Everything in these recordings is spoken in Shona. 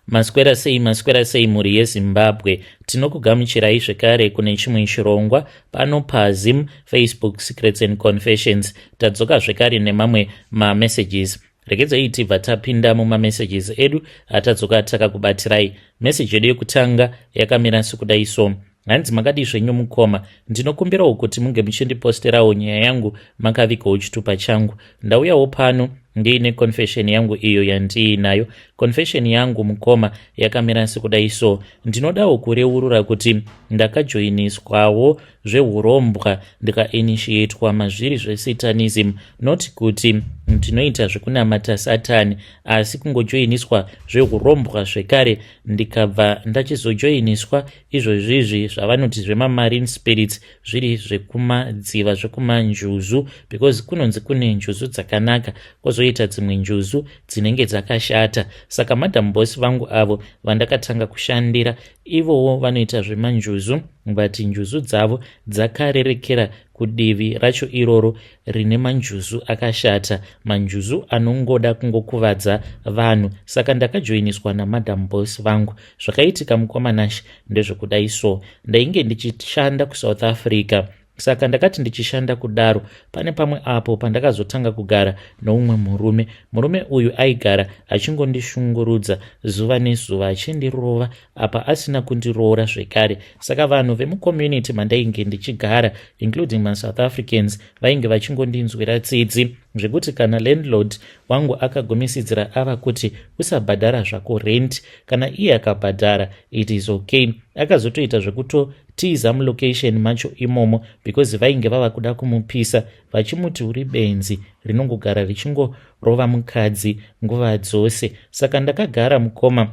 Maswera sei, maswera sei mhuri yeZimbabwe. Tinokugamuchirai zvekare kune chimwe chirongwa pano paZim Facebook Secrets and Confessions. Tadzoka zvekare nemamwe mamessages. Regedzai tibva tapinda mumamessages edu atadzoka takakubatirai. Message yedu yekutanga yakamira sekudai so. Hanzi makadii zvenyu mukoma, ndinokumbirawo kuti munge muchindiposterawo nyaya yangu makavigawo chitupa changu. Ndauyawo pano ndiine confession yangu iyo yandiinayo. Confession yangu mukoma yakamira sekudai so. Ndinodawo kureurura kuti ndakajoiniswawo zvehurombwa ndikainitiatwa mazviri zvesatanism, not kuti ndinoita zvekunamata satani, asi kungojoiniswa zvehurombwa zvekare ndikabva ndachizojoiniswa izvozvizvi zvavanoti zvemamarine spirits, zviri zvekumadziva, zvekumanjuzu, because kunonzi kune njuzu dzakanaka kwozoita dzimwe njuzu dzinenge dzakashata. Saka madam boss vangu avo vandakatanga kushandira, ivowo vanoita zvemanjuzu, but njuzu dzavo dzakarerekera kudivi racho iroro rine manjuzu akashata, manjuzu anongoda kungokuvadza vanhu. Saka ndakajoiniswa namadam boss vangu. Zvakaitika mukoma Nash ndezvekudai so. Ndainge ndichishanda kuSouth Africa. Saka ndakati ndichishanda kudaro, pane pamwe apo pandakazotanga kugara noumwe murume. Murume uyu aigara achingondishungurudza zuva nezuva, achindirova, apa asina kundiroora zvekare. Saka vanhu vemucommunity mandainge ndichigara, including maSouth Africans, vainge vachingondinzwira tsitsi, zvekuti kana landlord wangu akagumisidzira ava kuti usabhadhara zvako rent, kana iye akabhadhara it is okay. Akazotoita zvekutotiza mulocation macho imomo because vainge vava kuda kumupisa, vachimuti uri benzi rinongogara richingorova mukadzi nguva dzose. Saka ndakagara mukoma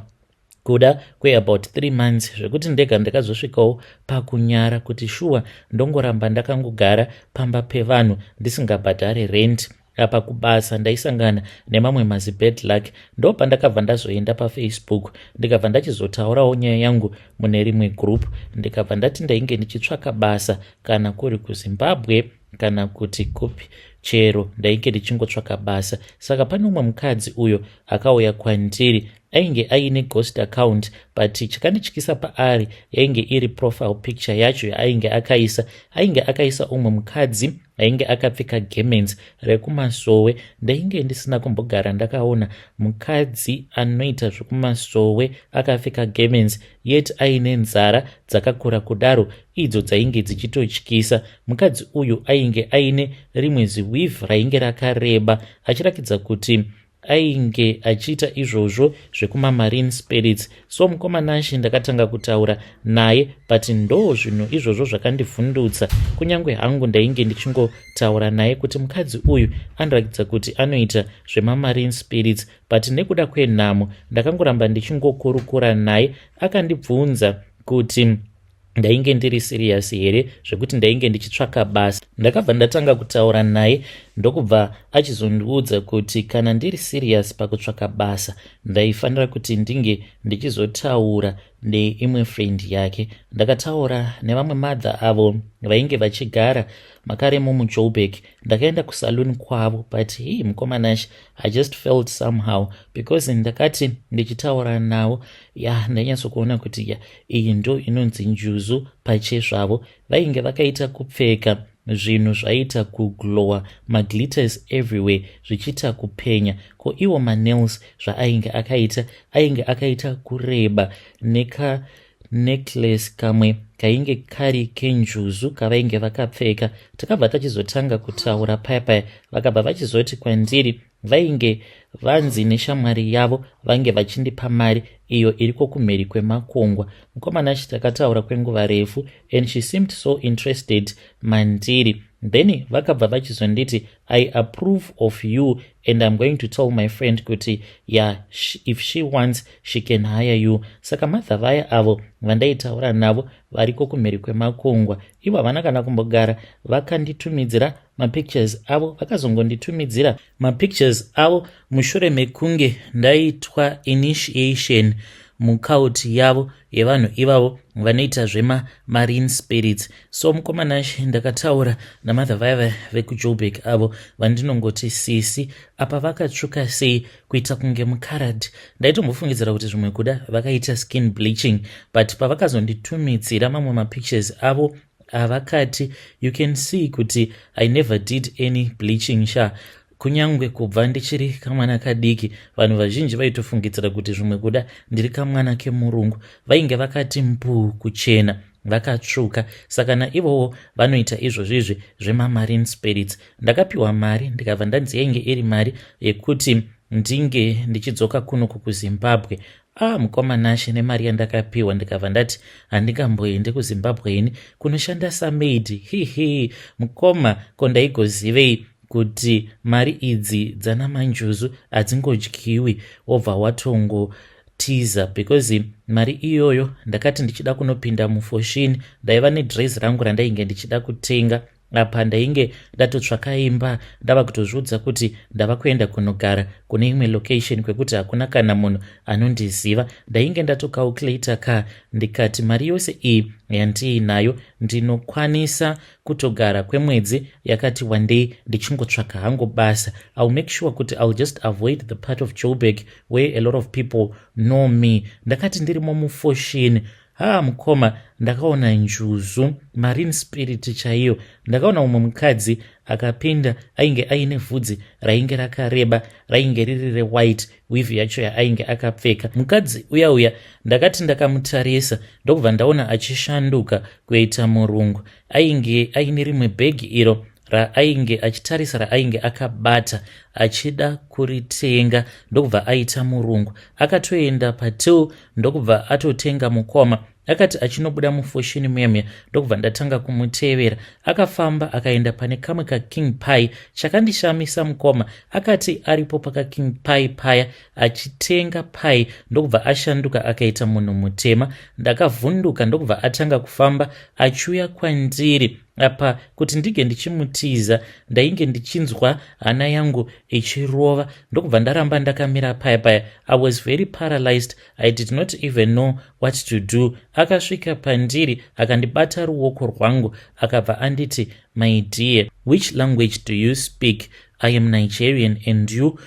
kuda kweabout 3 months, zvekuti ndega ndakazosvikawo pakunyara kuti shuwa ndongoramba ndakangogara pamba pevanhu ndisingabhadhare rent. Apa kubasa ndaisangana nemamwe mazibad luck. Ndo pandakabva ndazoenda paFacebook, ndikabva ndachizotaurawo nyaya yangu mune rimwe group. Ndikabva ndati ndainge ndichitsvaka basa, kana kuri kuZimbabwe kana kuti kupi chero, ndainge ndichingotsvaka basa. Saka pane umwe mukadzi uyo akauya kwandiri, ainge aine ghost account, but chakandityisa paari yainge iri profile picture yacho yaainge akaisa. Ainge akaisa umwe mukadzi ainge akapfeka garments rekumasowe. Ndainge ndisina kumbogara ndakaona mukadzi anoita zvekumasowe akapfeka garments, yet aine nzara dzakakura kudaro, idzo dzainge dzichitotyisa. Mukadzi uyu ainge aine rimwe ziweave rainge rakareba, achirakidza kuti ainge achiita izvozvo zvekumamarine spirits. So mukoma Nashi, ndakatanga kutaura naye, but ndo zvinhu izvozvo zvakandivhundutsa. Kunyange hangu ndainge ndichingotaura naye kuti mukadzi uyu anoratidza kuti anoita zvemamarine spirits, but nekuda kwenhamo ndakangoramba ndichingokurukura naye. Akandibvunza kuti ndainge ndiri serious here zvekuti ndainge ndichitsvaka basa. Ndakabva ndatanga kutaura naye, ndokubva achizondiudza kuti kana ndiri serious pakutsvaka basa, ndaifanira kuti ndinge ndichizotaura neimwe friend yake. Ndakataura nevamwe madha avo vainge vachigara makaremo muJoburg. Ndakaenda kusalon kwavo, but hei mukoma Nash, I just felt somehow because ndakati ndichitaura navo, ya, ndainyatsokuona kuti ya, iyi ndo inonzi njuzu pachezvavo. Vainge vakaita kupfeka zvinhu zvaiita kuglowa, maglitters everywhere, zvichiita kupenya. Ko iwo manails zvaainge akaita, ainge akaita kureba, neka necklace kamwe kainge kari kenjuzu kavainge vakapfeka. Takabva tachizotanga kutaura paya paya, vakabva vachizoti kwandiri vainge vanzi neshamwari yavo vange vachindipa mari iyo iriko kumheri kwemakungwa. Mukoma Nashi, takataura kwenguva refu and she seemed so interested mandiri. Then vakabva vachizonditi, "I approve of you and I'm going to tell my friend kuti ya, if she wants she can hire you." Saka madha vaya avo vandaitaura navo variko kumheri kwemakungwa, ivo havana kana kumbogara vakanditumidzira mapictures avo. Vakazongonditumidzira mapictures avo mushure mekunge ndaitwa initiation. Mucult yavo yevanhu ivavo vanoita zvemamarine spirits. So mukoma Nashe, ndakataura namother vaiva vekuJoburg, avo vandinongoti sisi. Apa vakatsvuka sei, kuita kunge mukaradhi. Ndaitombofungidzira kuti zvimwe kuda vakaita skin bleaching, but pavakazonditumidzira mamwe mapictures avo avakati, you can see kuti I never did any bleaching sha. Kunyange kubva ndichiri kamwana kadiki, vanhu vazhinji vaitofungidzira kuti zvimwe kuda ndiri kamwana kemurungu. Vainge vakati mbuu kuchena, vakatsvuka. Saka naivowo vanoita izvozvizvi zvemamarine spirits. Ndakapiwa mari, ndikabva ndanzi yainge iri mari yekuti ndinge ndichidzoka kunoku kuZimbabwe. A ah, mukoma Nashe, nemari yandakapiwa ndikabva ndati handingamboende kuZimbabwe ini kunoshanda samaid. Hihi, mukoma, ko ndaigozivei kuti mari idzi dzana manjuzu hadzingodyiwi wobva watongotiza? Because mari iyoyo ndakati ndichida kunopinda muFoschini, ndaiva nedress rangu randainge ndichida kutenga. Apa ndainge ndatotsvaka imba, ndava kutozviudza kuti ndava kuenda kunogara kune imwe location kwekuti hakuna kana munhu anondiziva. Ndainge ndatocalculata ka, ndikati mari yose iyi yandiinayo ndinokwanisa kutogara kwemwedzi yakati wandei ndichingotsvaka hangu basa. I'll make sure kuti I'll just avoid the part of Joburg where a lot of people know me. Ndakati ndirimo muFoschini, ha, mukoma, ndakaona njuzu, marine spirit chaiyo. Ndakaona umwe mukadzi akapinda, ainge aine vhudzi rainge rakareba, rainge riri rewhite, weave yacho yaainge akapfeka. Mukadzi uya uya, ndakati ndakamutarisa, ndokubva ndaona achishanduka kuita murungu. Ainge aine rimwe bhegi iro raainge achitarisa, raainge akabata achida kuritenga, ndokubva aita murungu. Akatoenda patill, ndokubva atotenga. Mukoma, akati achinobuda muFoschini muyamya, ndokubva ndatanga kumutevera. Akafamba akaenda pane kamwe kaKing Pie. Chakandishamisa, mukoma, akati aripo pakaKing Pie paya achitenga pie, ndokubva ashanduka akaita munhu mutema. Ndakavhunduka, ndokubva atanga kufamba achiuya kwandiri. Apa kuti ndinge ndichimutiza, ndainge ndichinzwa hana yangu ichirova, ndokubva ndaramba ndakamira paya paya. I was very paralyzed. I did not even know what to do. Akasvika pandiri, akandibata ruoko rwangu, akabva anditi, "My dear, which language do you speak? I am Nigerian, and you?"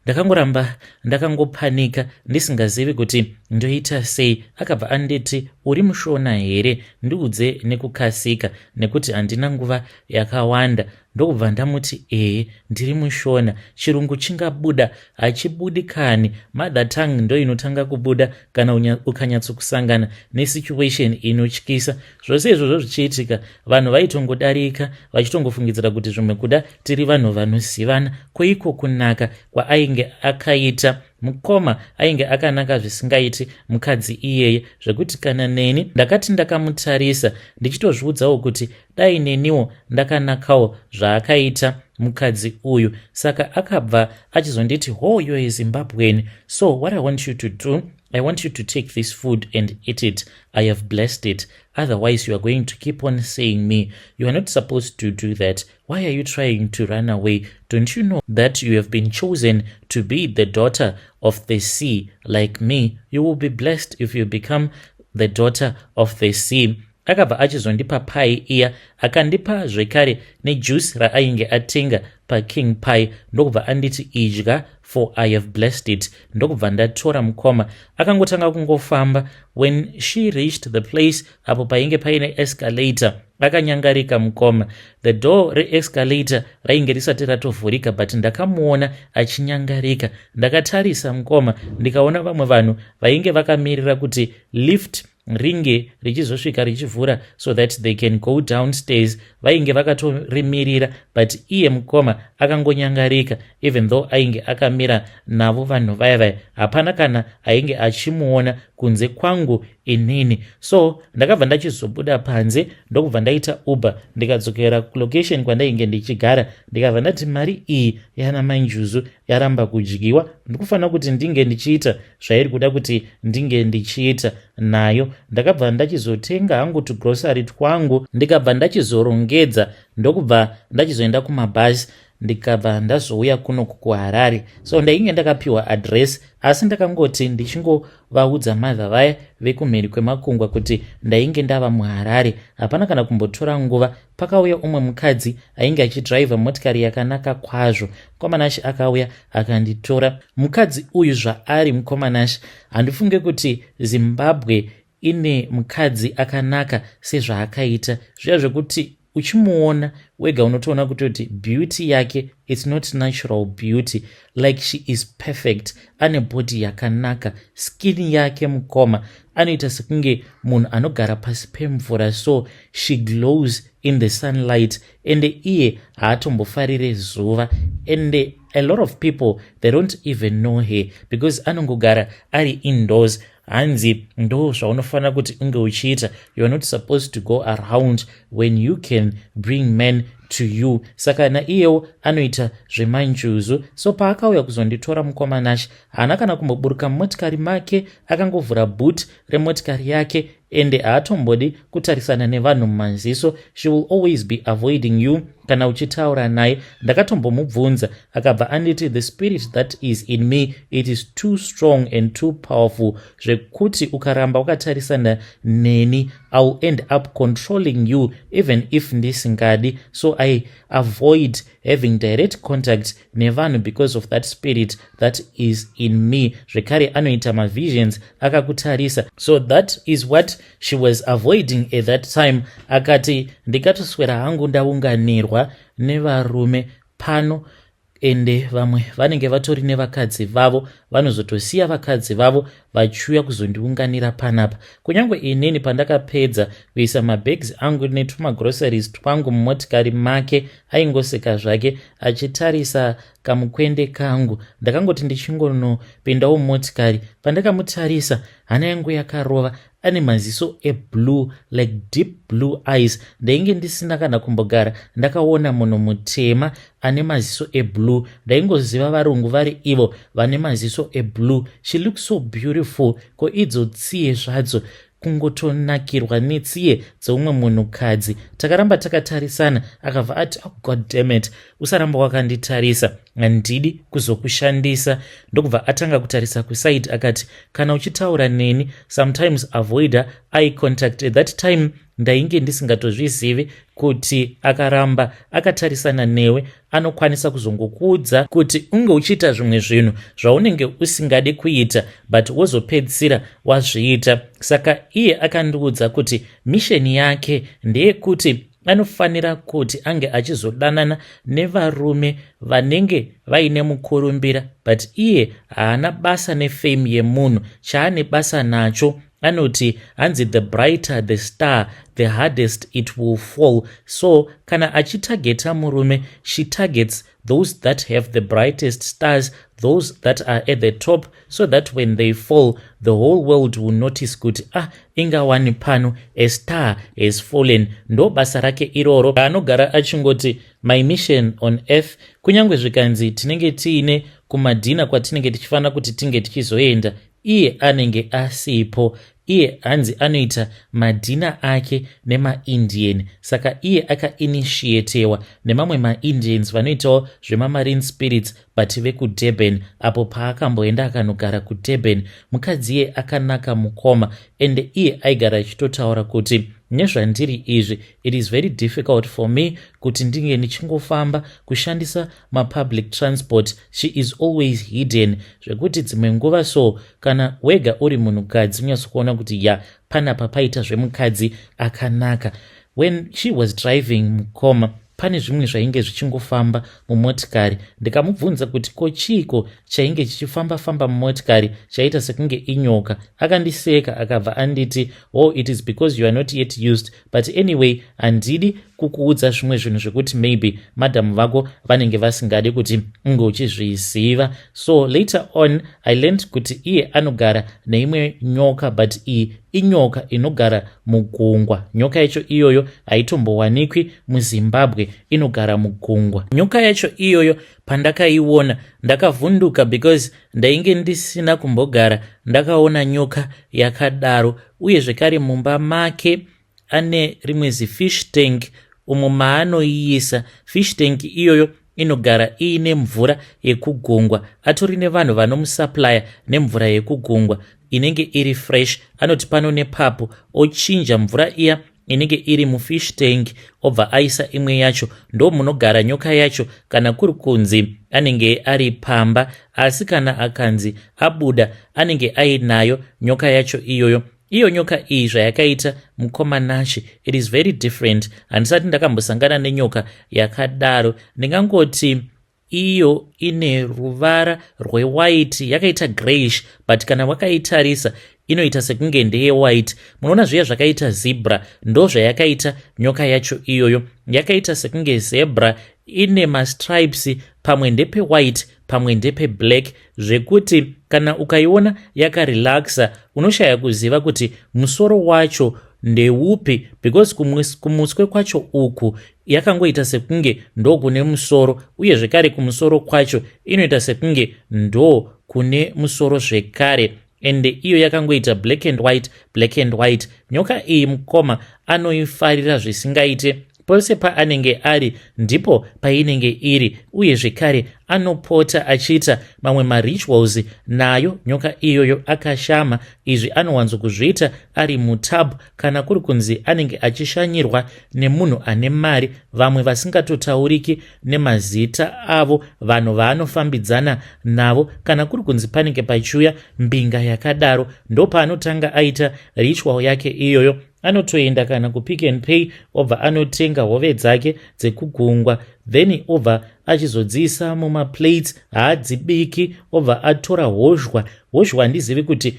Ndakangoramba ndakangopanika, ndisingazivi kuti ndoita sei. Akabva anditi, "Uri muShona here? Ndiudze nekukasika nekuti handina nguva yakawanda." Ndokubva ndamuti, "Ehe, ndiri muShona." Chirungu chingabuda hachibudi kani. Mother tongue ndo inotanga kubuda kana ukanyatsokusangana nesituation inotyisa. Zvose izvozvo zvichiitika, vanhu vaitongodarika vachitongofungidzira kuti zvimwe kuda tiri vanhu vanozivana. Kweiko kunaka kwaainge akaita mukoma, ainge akanaka zvisingaiti mukadzi iyeye, zvekuti kana neni ndakati ndakamutarisa ndichitozviudzawo kuti dai neniwo ndakanakawo zvaakaita mukadzi uyu. Saka akabva achizonditi, "Ho, you are Zimbabwean. So what I want you to do, I want you to take this food and eat it. I have blessed it. Otherwise you are going to keep on saying me. You are not supposed to do that. Why are you trying to run away? Don't you know that you have been chosen to be the daughter of the sea like me? You will be blessed if you become the daughter of the sea." Akabva achizondipa pie iya, akandipa zvekare nejuice raainge atenga paKing Pie, ndokubva anditi, "Idya, for I have blessed it." Ndokubva ndatora. Mukoma, akangotanga kungofamba. When she reached the place apo painge paine escalator, akanyangarika. Mukoma, the door reescalator rainge risati ratovhurika, but ndakamuona achinyangarika. Ndakatarisa, mukoma, ndikaona vamwe vanhu vainge vakamirira kuti lift ringe richizosvika richivhura so that they can go downstairs. Vainge vakatorimirira, but iye mukoma akangonyangarika. Even though ainge akamira navo vanhu vaya vaya, hapana kana ainge achimuona kunze kwangu inini. So ndakabva ndachizobuda panze, ndokubva ndaita Uber, ndikadzokera kulocation kwandainge ndichigara. Ndikabva ndati mari iyi yana manjuzu yaramba kudyiwa, ndikufanira kuti ndinge ndichiita zvairi kuda kuti ndinge ndichiita nayo. Ndakabva ndachizotenga hangu tugrocery twangu, ndikabva ndachizorongedza, ndokubva ndachizoenda kumabhazi. Ndikabva ndazouya kunoku kuHarare. So ndainge ndakapiwa address, asi ndakangoti ndichingovaudza mother vaya vekumhiri kwemakungwa kuti ndainge ndava muHarare, hapana kana kumbotora nguva, pakauya umwe mukadzi ainge achidhiraivha motikari yakanaka kwazvo, mukomanashi. Akauya akanditora. Mukadzi uyu zvaari, mukomanashi, handifunge kuti Zimbabwe ine mukadzi akanaka sezvaakaita zviya, zvekuti uchimuona wega unotoona kutoti beauty yake, it's not natural beauty, like she is perfect. Ane body yakanaka, skin yake, mukoma, anoita sekunge munhu anogara pasi pemvura. So she glows in the sunlight, ende iye haatombofarire zuva. And a lot of people, they don't even know her because anongogara ari indoors. Hanzi ndo zvaunofanira kuti unge uchiita. You are not supposed to go around when you can bring men to you. Saka naiyewo anoita zvemanjuzu. So paakauya kuzonditora, mukomanashi, haana kana kumboburuka mumotikari make. Akangovhura boot remotikari yake, ende haatombodi kutarisana nevanhu mumaziso. She will always be avoiding you kana uchitaura naye. Ndakatombomubvunza, akabva anditi, "The spirit that is in me, it is too strong and too powerful, zvekuti ukaramba wakatarisana neni, I will end up controlling you even if ndisingadi. So I avoid having direct contact nevanhu because of that spirit that is in me." Zvekare anoita mavisions akakutarisa, so that is what she was avoiding at that time. Akati, "Ndikatoswera hangu ndaunganirwa nevarume pano, ende vamwe vanenge vatori nevakadzi vavo, vanozotosiya vakadzi vavo vachiuya kuzondiunganira panapa." Kunyange inini pandakapedza kuisa mabags angu netumagroceries twangu mumotikari make, aingoseka zvake achitarisa kamukwende kangu. Ndakangoti ndichingonopindawo mumotikari, pandakamutarisa, hana yangu yakarova. Ane maziso eblue, like deep blue eyes. Ndainge ndisina kana kumbogara ndakaona munhu mutema ane maziso eblue. Ndaingoziva varungu vari ivo vane maziso eblue. She looks so beautiful. Ko idzo tsiye zvadzo, kungotonakirwa netsiye dzeumwe munhukadzi. Takaramba takatarisana. Akabva ati, "Oh, God damn it, usaramba wakanditarisa, handidi kuzokushandisa." Ndokubva atanga kutarisa kuside. Akati, "Kana uchitaura neni, sometimes avoid eye contact." At that time ndainge ndisingatozvizivi kuti akaramba akatarisana newe, anokwanisa kuzongokuudza kuti unge uchiita zvimwe zvinhu zvaunenge usingadi kuita, but wozopedzisira wazviita. Saka iye akandiudza kuti mission yake ndeyekuti anofanira kuti ange achizodanana nevarume vanenge vaine mukurumbira, but iye haana basa nefame yemunhu. Chaane basa nacho, anoti hanzi, "The brighter the star, the hardest it will fall." So kana achitageta murume, she targets those that have the brightest stars, those that are at the top, so that when they fall, the whole world will notice kuti, "Ah, ingawani pano a star has fallen." Ndo basa rake iroro. Anogara achingoti, "My mission on earth." Kunyange zvikanzi tinenge tiine kumadhina kwatinenge tichifanira kuti tinge tichizoenda, iye anenge asipo. Iye hanzi anoita madhina ake nemaIndian. Saka iye akainitiatewa nemamwe maIndians vanoitawo zvemamarine spirits, but vekuDurban, apo paakamboenda akanogara kuDurban. Mukadzi iye akanaka, mukoma, ende iye aigara achitotaura kuti, "Nezvandiri izvi, it is very difficult for me kuti ndinge ndichingofamba kushandisa mapublic transport." She is always hidden, zvekuti dzimwe nguva so kana wega uri munhukadzi unyatsokuona kuti, ya, panapa paita zvemukadzi akanaka. When she was driving, mukoma, pane zvimwe zvainge zvichingofamba mumotikari. Ndikamubvunza kuti ko chiiko chainge chichifamba-famba mumotikari chaita sekunge inyoka. Akandiseka, akabva anditi, "Oh, it is because you are not yet used, but anyway, handidi kukuudza zvimwe zvinhu zvekuti maybe madhamu vako vanenge vasingadi kuti unge uchizviziva." So later on I learned kuti iye anogara neimwe nyoka, but iyi inyoka inogara mugungwa. Nyoka yacho iyoyo haitombowanikwi muZimbabwe, inogara mugungwa. Nyoka yacho iyoyo pandakaiona ndakavhunduka, because ndainge ndisina kumbogara ndakaona nyoka yakadaro. Uye zvekare mumba make ane rimwe zifish tank umo maanoiisa. Fish tank iyoyo Inogara iine mvura yekugungwa. Atori nevanhu vanomusaplaya nemvura yekugungwa inenge iri fresh. Anoti pano nepapo ochinja mvura iya inenge iri mufish tank, obva aisa imwe yacho. Ndo munogara nyoka yacho kana kuri kunzi anenge ari pamba, asi kana akanzi abuda, anenge ainayo nyoka yacho iyoyo. Iyo nyoka iyi zvayakaita, mukoma Nashe, it is very different. Handisati ndakambosangana nenyoka yakadaro. Ndingangoti iyo ine ruvara rwewhite, yakaita greyish, but kana wakaitarisa inoita sekunge ndeyewhite. Munoona zviya zvakaita zebra, ndo zvayakaita nyoka yacho iyoyo. Yakaita sekunge zebra, ine mastripes, pamwe ndepewhite, pamwe ndepeblack, zvekuti kana ukaiona yakarelaxa, unoshaya kuziva kuti musoro wacho ndeupi, because kumuswe kwacho uku yakangoita sekunge ndokune musoro, uye zvekare kumusoro kwacho inoita sekunge ndo kune musoro zvekare. Ende iyo yakangoita black and white, black and white. Nyoka iyi, mukoma, anoifarira zvisingaite. Pose paanenge ari ndipo painenge iri, uye zvekare anopota achiita mamwe marituals nayo nyoka iyoyo akashama. Izvi anowanzokuzviita ari mutub, kana kuri kunzi anenge achishanyirwa nemunhu ane mari, vamwe vasingatotauriki nemazita avo, vanhu vaanofambidzana navo. Kana kuri kunzi panenge pachiuya mbinga yakadaro, ndopaanotanga aita ritual yake iyoyo. Anotoenda kana kuPick and Pay, obva anotenga hove dzake dzekugungwa, then obva achizodziisa mumaplates. Haadzibiki, obva atora hozhwa. Hozhwa handizivi kuti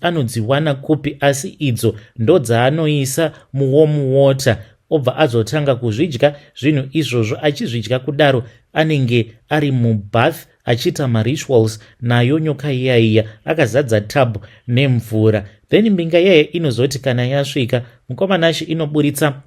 anodziwana kupi, asi idzo ndo dzaanoisa muwarm water, obva azotanga kuzvidya zvinhu izvozvo. Achizvidya kudaro, anenge ari mubath achiita marituals nayo nyoka iyaiya, akazadza tub nemvura. Then mbinga iyaya inozoti kana yasvika, mukoma Nashe, inoburitsa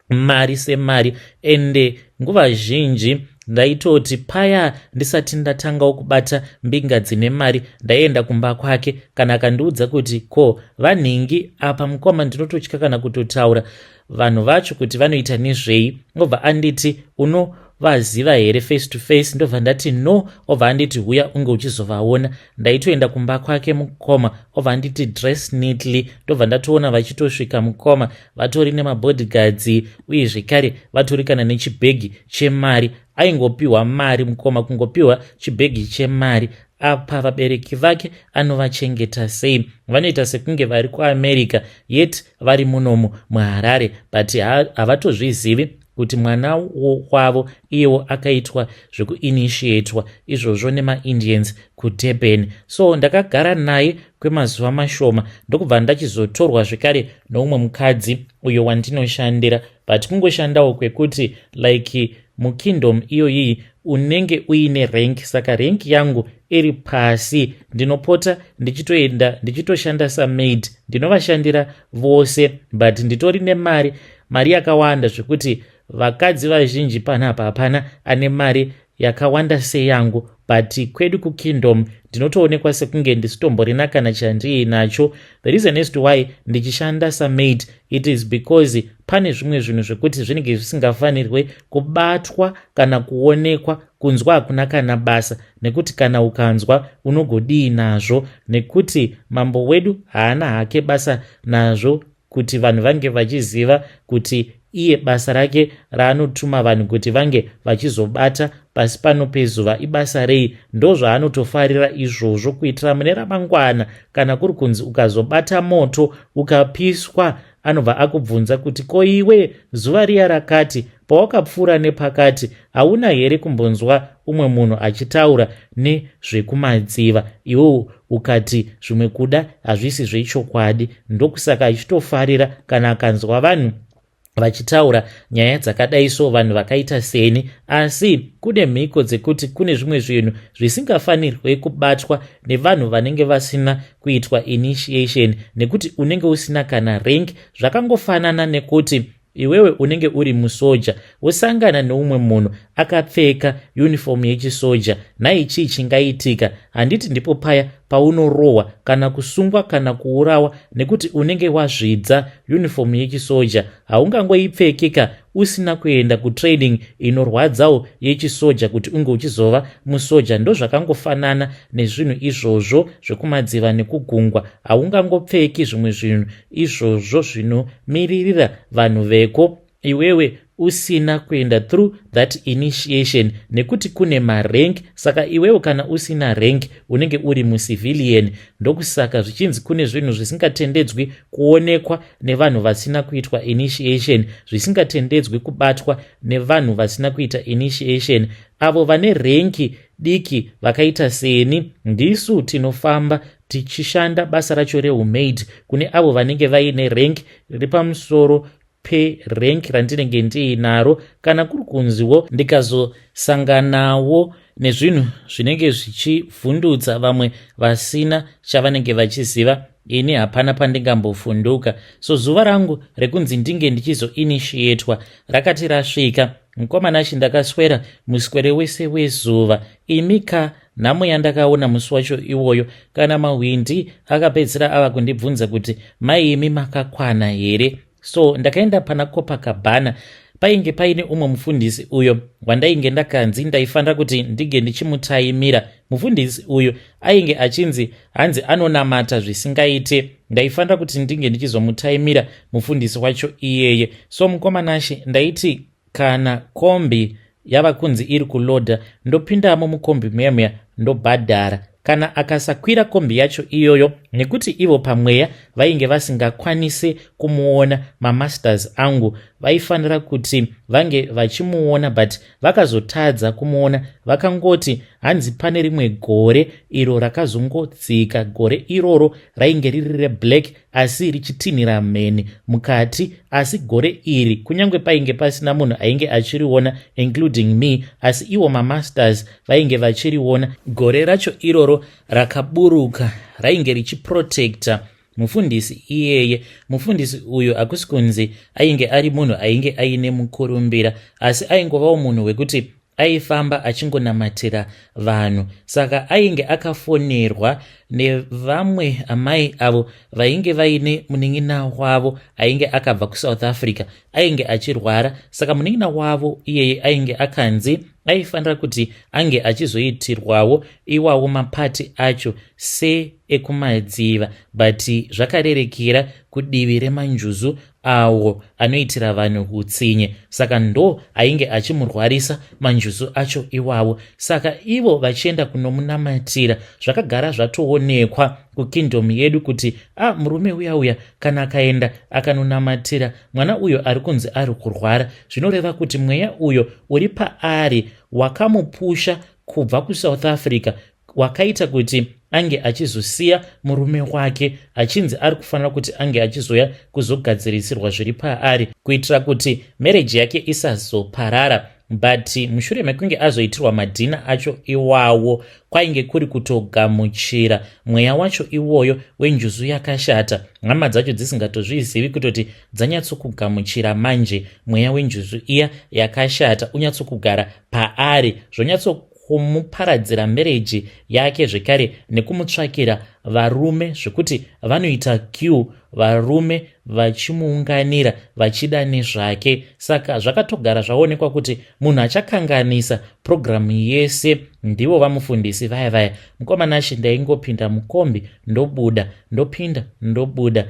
mari semari. Ende nguva zhinji ndaitoti paya ndisati ndatangawo kubata mbinga dzine mari, ndaienda kumba kwake. Kana akandiudza kuti ko vanhingi apa, mukoma, ndinototya kana kutotaura vanhu vacho kuti vanoita nezvei. Obva anditi, "Unovaziva here face to face?" Ndobva ndati, "No." Obva anditi, "Huya unge uchizovaona." Ndaitoenda kumba kwake, mukoma, obva anditi, "Dress neatly." Ndobva ndatoona vachitosvika, mukoma, vatori nemabodyguards, uye zvekare vatori kana nechibhegi chemari. Aingopiwa mari, mukoma, kungopiwa chibhegi chemari. Apa vabereki vake anovachengeta sei? Vanoita sekunge vari kuAmerica, yet vari munomu muHarare, but havatozvizivi kuti mwana wavo iyewo akaitwa zvekuinitiatwa izvozvo nemaIndians kuDurban. So ndakagara naye kwemazuva mashoma, ndokubva ndachizotorwa zvekare noumwe mukadzi uyo wandinoshandira, but kungoshandawo kwekuti like mukingdom iyoyiyi unenge uine rank, saka rank yangu iri pasi. Ndinopota ndichitoenda ndichitoshanda samaid, ndinovashandira vose, but nditori nemari, mari yakawanda zvekuti vakadzi vazhinji panapa hapana ane mari yakawanda seyangu. But kwedu kukingdom ndinotoonekwa sekunge ndisitomborina kana chandiinacho. The reason as to why ndichishanda samaid, it is because pane zvimwe zvinhu zvekuti zvinenge zvisingafanirwe kubatwa kana kuonekwa. Kunzwa hakuna kana basa, nekuti kana ukanzwa unogodii nazvo? Nekuti mambo wedu haana hake basa nazvo kuti vanhu vange vachiziva kuti iye basa rake raanotuma vanhu kuti vange vachizobata pasi pano pezuva ibasa rei. Ndo zvaanotofarira izvozvo, kuitira mune ramangwana kana kuri kunzi ukazobata moto ukapiswa, anobva akubvunza kuti, "Ko iwe, zuva riya rakati pawakapfuura nepakati, hauna here kumbonzwa umwe munhu achitaura nezvekumadziva?" Iwewo ukati zvimwe kuda hazvisi zvechokwadi. Ndokusaka achitofarira kana akanzwa vanhu vachitaura nyaya dzakadai, so vanhu vakaita seni. Asi kune mhiko dzekuti kune zvimwe zvinhu zvisingafanirwe kubatwa nevanhu vanenge vasina kuitwa initiation, nekuti unenge usina kana rank. Zvakangofanana nekuti iwewe unenge uri musoja, wosangana neumwe munhu akapfeka uniform yechisoja. Nhai, chii chingaitika? Handiti ndipo paya paunorohwa kana kusungwa kana kuurawa, nekuti unenge wazvidza uniform yechisoja? Haungangoipfekeka. usina kuenda kutraining inorwadzawo yechisoja kuti unge uchizova musoja. Ndozvakangofanana nezvinhu izvozvo zvekumadziva nekugungwa. Haungangopfeki zvimwe zvinhu izvozvo zvinomiririra vanhu veko iwewe usina kuenda through that initiation, nekuti kune marank. Saka iwewe kana usina rank, unenge uri mucivilian. Ndokusaka zvichinzi kune zvinhu zvisingatendedzwi kuonekwa nevanhu vasina kuitwa initiation, zvisingatendedzwi kubatwa nevanhu vasina kuita initiation. Avo vane rank diki vakaita seni, ndisu tinofamba tichishanda basa racho reumaid kune avo vanenge vaine rank riri pamusoro perank randinenge ndiinaro. Kana kuri kunziwo ndikazosanganawo nezvinhu zvinenge zvichivhundutsa vamwe vasina chavanenge vachiziva, ini hapana pandingambofunduka. So zuva rangu rekunzi ndinge ndichizoinitiatwa rakati rasvika, mukomanashi, ndakaswera muswere wese wezuva. Imika, nhamo yandakaona musi wacho iwoyo, kana mahwindi akapedzisira ava kundibvunza kuti, "Mai, imi makakwana here?" So ndakaenda pana Copacabana. Painge paine umwe mufundisi uyo wandainge ndakanzi ndaifanira kuti ndinge ndichimutaimira. Mufundisi uyu ainge achinzi hanzi anonamata zvisingaite. Ndaifanira kuti ndinge ndichizomutaimira mufundisi wacho iyeye. So mukomanashe, ndaiti kana kombi yava kunzi iri kulodha, ndopindamo mukombi muya muya, ndobhadhara. Kana akasakwira kombi yacho iyoyo, nekuti ivo pamweya vainge vasingakwanisi kumuona, mamasters angu vaifanira kuti vange vachimuona, but vakazotadza kumuona. Vakangoti hanzi pane rimwe gore iro rakazongodzika. Gore iroro rainge riri reblack, asi richitinhira mheni mukati. Asi gore iri, kunyange painge pasina munhu ainge achiriona including me, asi ivo mamasters vainge vachiriona. Gore racho iroro rakaburuka rainge richiprotecta mufundisi iyeye. Mufundisi uyu hakusi kunzi ainge ari munhu ainge aine mukurumbira, asi aingovawo munhu wekuti aifamba achingonamatira vanhu. Saka ainge akafonerwa nevamwe amai avo vainge vaine munin'ina wavo ainge akabva kuSouth Africa, ainge achirwara. Saka munin'ina wavo iyeye ainge akanzi aifanira kuti ange achizoitirwawo iwawo mapati acho seekumadziva, but zvakarerekera kudivi remanjuzu awo anoitira vanhu utsinye. Saka ndo ainge achimurwarisa manjuzu acho iwawo. Saka ivo vachienda kunomunamatira, zvakagara zvatoonekwa kukingdom yedu kuti a ah, murume uya uya kana akaenda akanonamatira mwana uyo ari kunzi ari kurwara, zvinoreva kuti mweya uyo uri paari wakamupusha kubva kuSouth Africa, wakaita kuti ange achizosiya murume wake achinzi ari kufanira kuti ange achizoya kuzogadzirisirwa zviri paari kuitira kuti marriage yake isazoparara. But mushure mekunge azoitirwa madhina acho iwawo, kwainge kuri kutogamuchira mweya wacho iwoyo wenjuzu yakashata, hama dzacho dzisingatozvizivi, kutoti dzanyatsokugamuchira manje mweya wenjuzu iya yakashata unyatsokugara paari, zvonyatso kumuparadzira marriage yake zvekare nekumutsvakira varume zvekuti vanoita queue, varume vachimuunganira vachida nezvake. Saka zvakatogara zvaonekwa kuti munhu achakanganisa purogiramu yese ndivo vamufundisi vaya vaya. Mukomanashe, ndaingopinda mukombi, ndobuda, ndopinda, ndobuda.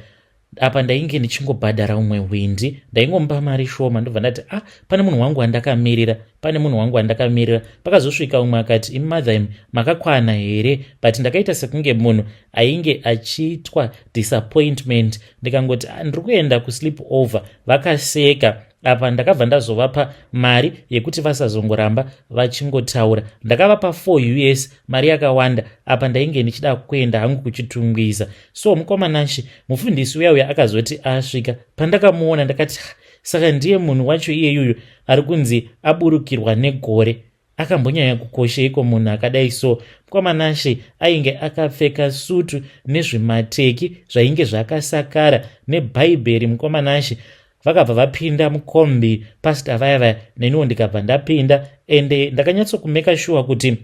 Apa ndainge ndichingobhadhara umwe hwindi, ndaingomupa mari shoma, ndobva ndati, "Ah, pane munhu wangu wandakamirira, pane munhu wangu wandakamirira." Pakazosvika umwe akati, "Imi mother, imi makakwana here?" But ndakaita sekunge munhu ainge achiitwa disappointment. Ndikangoti, "Ah, ndiri kuenda kusleep over." Vakaseka. Apa ndakabva ndazovapa mari yekuti vasazongoramba vachingotaura. Ndakavapa 4 US, mari yakawanda. Apa ndainge ndichida kuenda hangu kuChitungwiza. So mukomanashe, mufundisi uya uya akazoti asvika, pandakamuona ndakati, "Saka ndiye munhu wacho iyeyuyu ari kunzi aburukirwa negore? Akambonyanya kukosheiko munhu akadai?" So mukomanashe ainge akapfeka sutu nezvimateki zvainge zvakasakara nebhaibheri. Mukomanashe, vakabva vapinda mukombi pastor vaya vaya, neniwo ndikabva ndapinda. Ende ndakanyatsokumeka sure kuti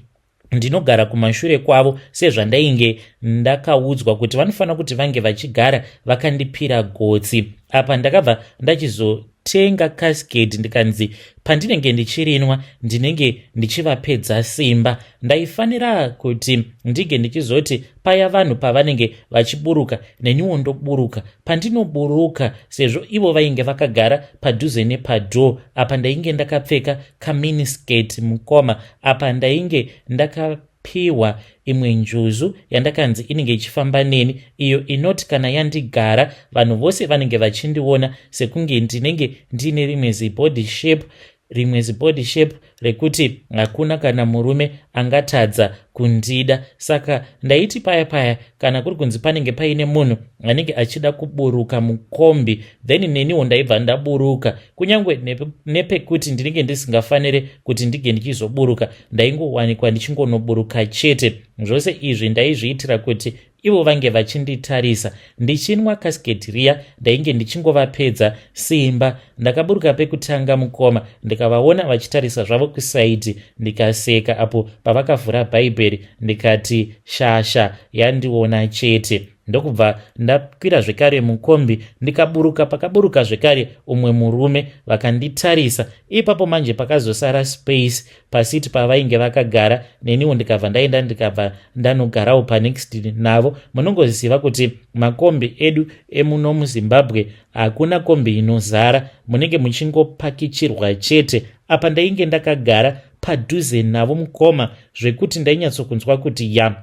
ndinogara kumashure kwavo, sezvandainge ndakaudzwa kuti vanofanira kuti vange vachigara vakandipira gotsi. Apa ndakabva ndachizo Ndakatenga cascade ndikanzi pandinenge ndichirinwa ndinenge ndichivapedza simba. Ndaifanira kuti ndinge ndichizoti paya vanhu pavanenge vachiburuka neniwo ndoburuka. Pandinoburuka sezvo ivo vainge vakagara padhuze nepadoor, apa ndainge ndakapfeka kaminiskirt mukoma, apa ndainge ndakapiwa imwe njuzu yandakanzi inenge ichifamba neni, iyo inoti kana yandigara vanhu vose vanenge vachindiona sekunge ndinenge ndiine rimwe zibody shape, rimwe zibody shape rekuti hakuna kana murume angatadza kundida. Saka ndaiti paya paya kana kuri kunzi panenge paine munhu anenge achida kuburuka mukombi, then neniwo ndaibva ndaburuka, kunyange nepekuti ndinenge ndisingafaniri kuti ndinge ndichizoburuka, ndaingowanikwa ndichingonoburuka chete. Zvose izvi ndaizviitira kuti ivo vange vachinditarisa ndichinwa Cascade riya. Ndainge ndichingovapedza simba. Ndakaburuka pekutanga mukoma, ndikavaona vachitarisa zvavo kuside, ndikaseka apo pavakavhura Bhaibheri, ndikati shasha yandiona chete. Ndokubva ndakwira zvekare mukombi, ndikaburuka pakaburuka zvekare umwe murume, vakanditarisa ipapo. Manje pakazosara space paseat pavainge vakagara, neniwo ndikabva ndaenda, ndikabva ndanogarawo panext navo. Munongoziva kuti makombi edu emuno muZimbabwe hakuna kombi inozara, munenge muchingopakichirwa chete. Apa ndainge ndakagara padhuze navo mukoma, zvekuti ndainyatsokunzwa kuti ya,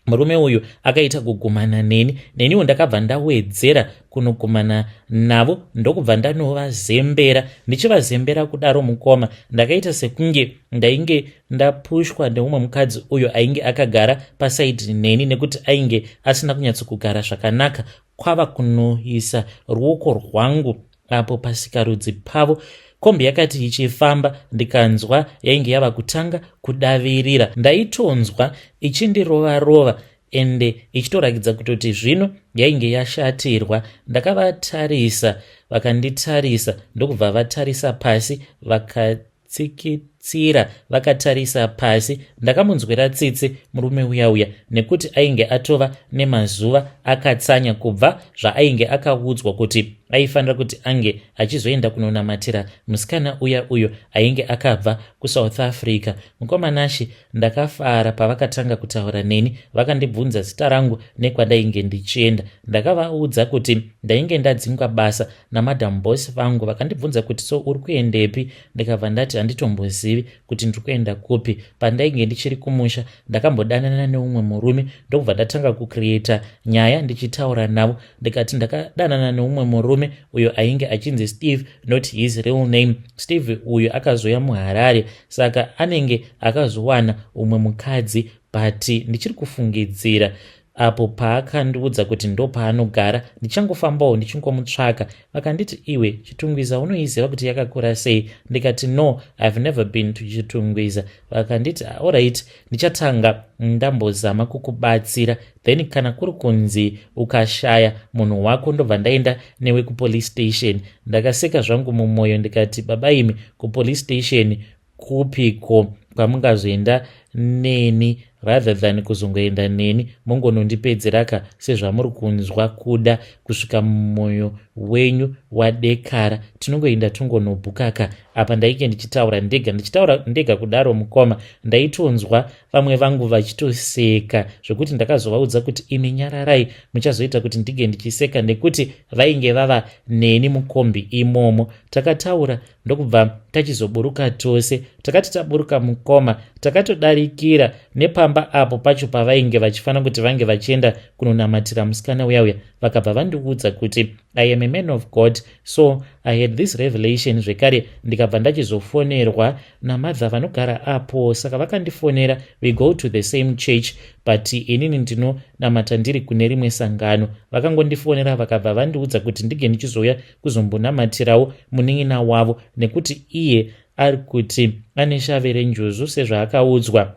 murume uyu akaita kugumana neni. Neniwo ndakabva ndawedzera kunogumana navo, ndokubva ndanovazembera. Ndichivazembera kudaro mukoma, ndakaita sekunge ndainge ndapushwa neumwe mukadzi uyo ainge akagara paside neni, nekuti ainge asina kunyatsokugara zvakanaka, kwava kunoisa ruoko rwangu apo pasikarudzi pavo. Kombi yakati ichifamba, ndikanzwa yainge yava kutanga kudavirira. Ndaitonzwa ichindirova rova, ende ichitorakidza kutoti zvino yainge yashatirwa. Ndakavatarisa, vakanditarisa, ndokubva vatarisa pasi, vakatsikitsira vakatarisa pasi. Ndakamunzwira tsitsi murume uya uya, nekuti ainge atova nemazuva akatsanya kubva zvaainge akaudzwa kuti aifanira kuti ange achizoenda kunonamatira musikana uya uyo ainge akabva kuSouth Africa. Mukoma Nashe, ndakafara pavakatanga kutaura neni. Vakandibvunza zita rangu nekwandainge ndichienda. Ndakavaudza kuti ndainge ndadzingwa basa naMadam Boss vangu. Vakandibvunza kuti, "So uri kuendepi?" Ndikabva ndati handitombozivi kuti ndiri kuenda kupi. Pandainge ndichiri kumusha ndakambodanana neumwe murume, ndokubva ndatanga kucreata nyaya ndichitaura navo. Ndikati ndakadanana neumwe murume uyo ainge achinzi Steve, not his real name. Steve uyu akazoya muHarare, saka anenge akazowana umwe mukadzi, but ndichiri kufungidzira apo paakandiudza kuti ndo paanogara, ndichangofambawo ndichingomutsvaka. Vakanditi, "Iwe, Chitungwiza unoiziva kuti yakakura sei?" Ndikati, "No, I have never been to Chitungwiza." Vakanditi, "Alright, ndichatanga ndambozama kukubatsira, then kana kuri kunzi ukashaya munhu wako, ndobva ndaenda newe kupolice station." Ndakaseka zvangu mumwoyo, ndikati, "Baba imi, kupolice station kupiko kwamungazoenda neni? Rather than kuzongoenda neni mongonondipedzeraka sezvamuri kunzwa kuda kusvika mumwoyo wenyu wadekara, tinongoenda tongonobhukaka." Apa ndainge ndichitaura ndega, ndichitaura ndega kudaro mukoma, ndaitonzwa vamwe vangu vachitoseka, zvekuti ndakazovaudza kuti, "Imi nyararai, muchazoita kuti ndinge ndichiseka," nekuti vainge vava neni mukombi imomo. Takataura, ndokubva tachizoburuka tose. Takati taburuka mukoma, takatodarikira nepamba apo pacho pavainge vachifanira kuti vange vachienda kunonamatira musikana uya uya. Vakabva vandiudza kuti, "I am a man of God, so I had this revelation zvekare, ndikabva ndachizofonerwa namother vanogara apo." Saka vakandifonera, we go to the same church, but inini ndinonamata ndiri kune rimwe sangano. Vakangondifonera, vakabva vandiudza kuti ndinge ndichizouya kuzombonamatirawo munin'ina wavo, nekuti iye ari kuti ane shave renjuzu sezvaakaudzwa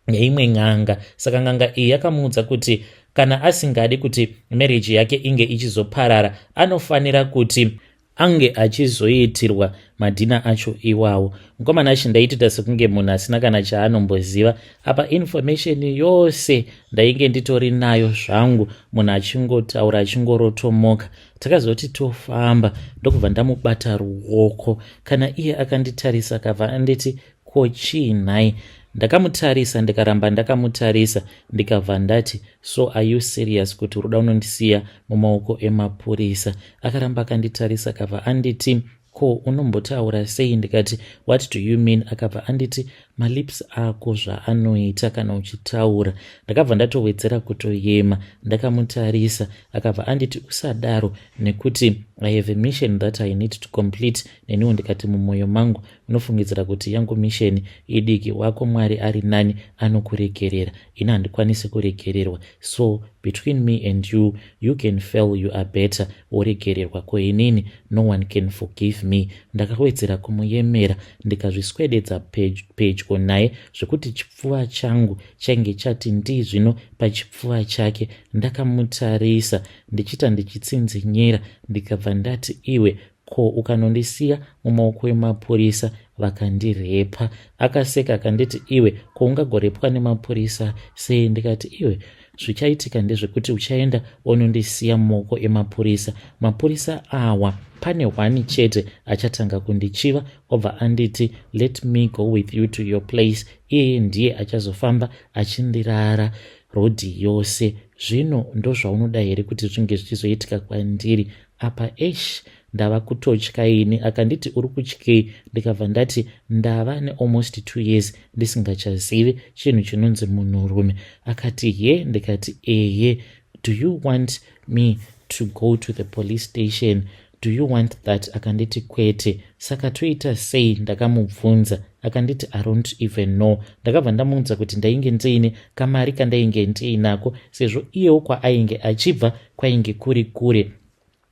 neimwe n'anga. Saka n'anga iyi yakamuudza kuti kana asingadi kuti marriage yake inge ichizoparara, anofanira kuti Ange achizoitirwa madhina acho iwawo. Mukomana achi ndaitoita sekunge munhu asina kana chaanomboziva apa. Information yose ndainge nditori nayo zvangu, munhu achingotaura achingorotomoka. Takazoti tofamba, ndokubva ndamubata ruoko. Kana iye akanditarisa, akabva anditi, "Ko chii nhai?" Ndakamutarisa, ndikaramba ndakamutarisa, ndikabva ndati, "So are you serious kuti uruda unondisiya mumaoko emapurisa?" Akaramba akanditarisa, akabva anditi, "Ko unombotaura sei?" Ndikati, "What do you mean?" Akabva anditi, "Malips ako zvaanoita kana uchitaura." Ndakabva ndatowedzera kutoyema ndakamutarisa. Akabva anditi, "Usadaro, nekuti I have a mission that I need to complete." Neniwo ndikati mumwoyo mangu, "Unofungidzira kuti yangu mission idiki? Wako Mwari ari nani, anokuregerera. Ini handikwanisi kuregererwa. So between me and you, you can fail, you are better, woregererwa. Ko inini, no one can forgive me." Ndakawedzera kumuyemera, ndikazviswededza pedyo naye zvekuti chipfuva changu chainge chati ndii zvino pachipfuva chake. Ndakamutarisa ndichiita ndichitsinzinyira, ndikabva ndati, "Iwe, ko ukanondisiya mumaoko emapurisa vakandirepa?" Akaseka, akanditi, "Iwe, ko ungagorepwa nemapurisa sei?" Ndikati, "Iwe, zvichaitika ndezvekuti uchaenda unondisiya mumaoko emapurisa. Mapurisa awa, pane one chete achatanga kundichiva, obva anditi, 'Let me go with you to your place.' Iyeye ndiye achazofamba achindirara rodhi yose. Zvino ndozvaunoda here kuti zvinge zvichizoitika kwandiri apa? Esh, ndava kutotya ini." Akanditi, "Uri kutyei?" Ndikabva ndati, "Ndava nealmost 2 years ndisingachazivi chinhu chinonzi munhurume." Akati, "Ye?" Ndikati, "Eye. Do you want me to go to the police station? Do you want that?" Akanditi, "Kwete." "Saka toita sei?" Ndakamubvunza. Akanditi, "I don't even know." Ndakabva ndamuudza kuti ndainge ndiine kamari kandainge ndiinako, sezvo iyewo kwaainge achibva kwainge kuri kure,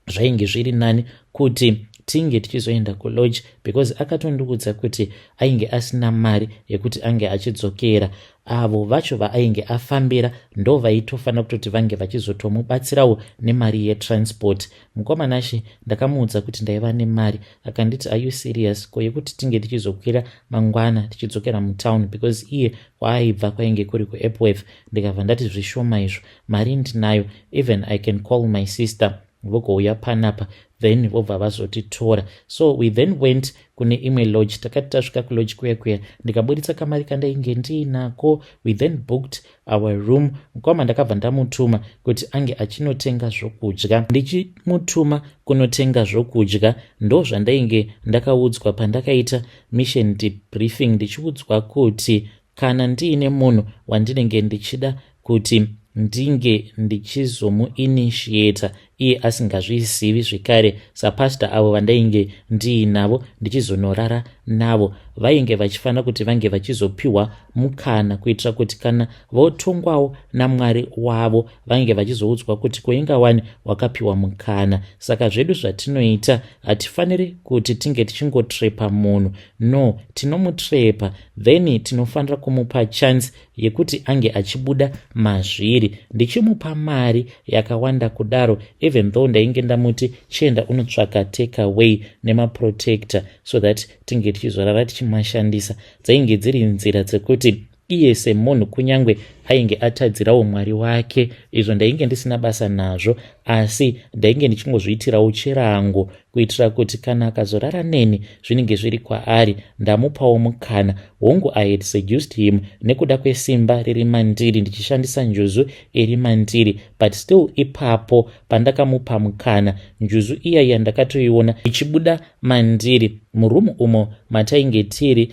zvainge zviri nani kuti tinge tichizoenda kulodge, because akatondiudza kuti ainge asina mari yekuti ange achidzokera. Avo vacho vaainge afambira ndo vaitofanira kutoti vange vachizotomubatsirawo nemari yetransport. Mukomanashe, ndakamuudza kuti ndaiva nemari. Akanditi, "Are you serious? Ko yekuti tinge tichizokwira mangwana tichidzokera mutown?" Because iye kwaaibva kwainge kuri kuEpworth. Ndikabva ndati, "Zvishoma izvo, mari ndinayo. Even I can call my sister, vogouya panapa, then vobva vazotitora." So we then went kune imwe lodge. Takati tasvika kulodge kuya kuya, ndikaburitsa kamari kandainge ndiinako. We then booked our room. Mukoma ndakabva ndamutuma kuti ange achinotenga zvokudya. Ndichimutuma kunotenga zvokudya, ndo zvandainge ndakaudzwa pandakaita mission debriefing, ndichiudzwa kuti kana ndiine munhu wandinenge ndichida kuti ndinge ndichizomuinitiata iye asingazvizivi, zvekare sapasta avo vandainge ndiinavo ndichizonorara navo, vainge vachifanira kuti vange vachizopiwa mukana, kuitira kuti kana votongwawo naMwari wavo, vange vachizoudzwa kuti koinga wani wakapiwa mukana. Saka zvedu zvatinoita, hatifaniri kuti tinge tichingotrepa munhu. No, tinomutrepa, then tinofanira kumupa chance yekuti ange achibuda mazviri. Ndichimupa mari yakawanda kudaro, even though ndainge ndamuti chienda unotsvaka take away nemaprotector so that tinge tichizorara tichimashandisa, dzainge dziri nzira dzekuti iye semunhu, kunyange ainge atadzirawo Mwari wake, izvo ndainge ndisina basa nazvo, asi ndainge ndichingozviitirawo chirango, kuitira kuti kana akazorara neni, zvinenge zviri kwaari. Ndamupawo mukana. Hongu, I had seduced him nekuda kwesimba riri mandiri, ndichishandisa njuzu iri mandiri, but still ipapo pandakamupa mukana, njuzu iya ndakatoiona ichibuda mandiri. Murumu umo matainge tiri,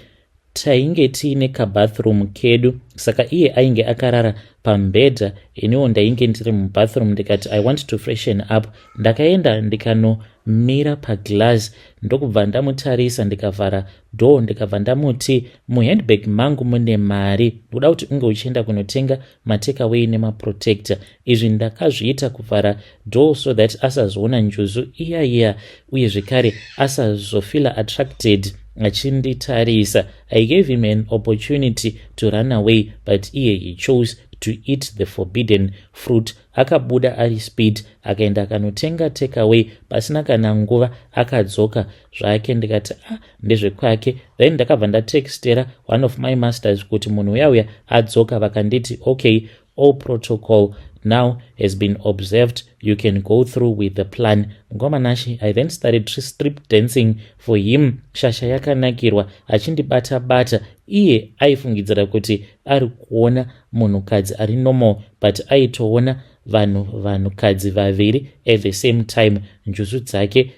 tainge tiine kabathroom kedu. Saka iye ainge akarara pamubhedha, iniwo ndainge ndiri mubathroom. Ndikati, "I want to freshen up." Ndakaenda ndikanomira paglass, ndokubva ndamutarisa, ndikavhara door, ndikabva ndamuti, "Muhandbag mangu mune mari, ndoda kuti unge uchienda kunotenga matakeaway nemaprotector." Izvi ndakazviita kuvhara door so that asazoona njuzu iya iya, uye zvekare asazofeela attracted achinditarisa. I gave him an opportunity to run away, but iye he chose to eat the forbidden fruit. Akabuda ari speed, akaenda akanotenga takeaway. Pasina kana nguva akadzoka zvake. Ndikati, "Ah, ndezvekwake." Then ndakabva ndatextera one of my masters kuti munhu uya uya adzoka. Vakanditi, "Okay, all protocol now has been observed, you can go through with the plan." Mukoma Nashe, I then started strip dancing for him. Shasha yakanakirwa, achindibata bata. Iye aifungidzira kuti ari kuona munhukadzi ari normal, but aitoona vanhu vanhukadzi vaviri at the same time. Njuzu dzake